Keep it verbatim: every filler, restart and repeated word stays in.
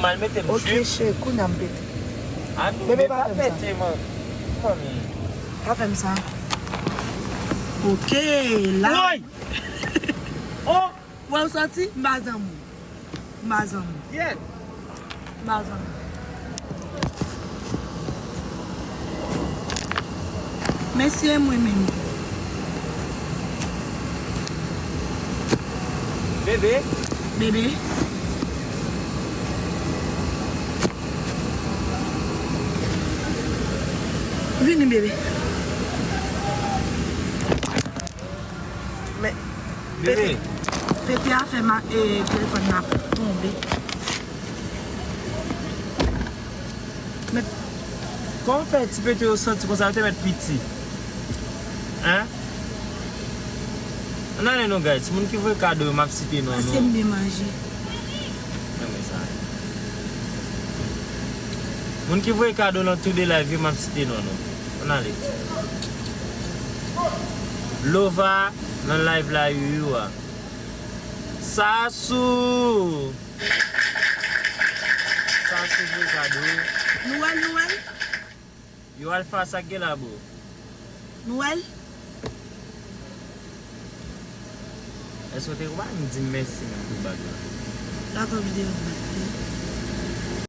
Mal mete m. Ok, cheri, kounye a m pete. Bebe, pa fè m sa. Pete, man. Manmi. Pa fè m sa. Ok, la. Woy! Oh! Wè w santi? M pa zanmi w. M pa zanmi w. Yeah. M pa zanmi w. Mesye, mwen menm. Bebe. Bebe. Vini, bebe. Men, bebe, pete, pete a fè ma, e, telefòn nan ap tonbe. Men, kòman fè ti pete yo santi konsa, yo te mèt piti? Hein? Ann ale non, guys. Moun ki voye kado yo, m ap site non nou. Pase m byen manje. Renmen sa. Moun ki voye kado nan tou de live yo, m ap site non nou. Ann ale. Lova nan live la, yo, yo a. Sasou! Sasou voye kado. Nou wè l, nou wè l. Yo, Alfa, sa k gen la, bro? Nou wè l. Èske w te, ou pa menm di m mèsi menm pou bag la? Dakò, videyo.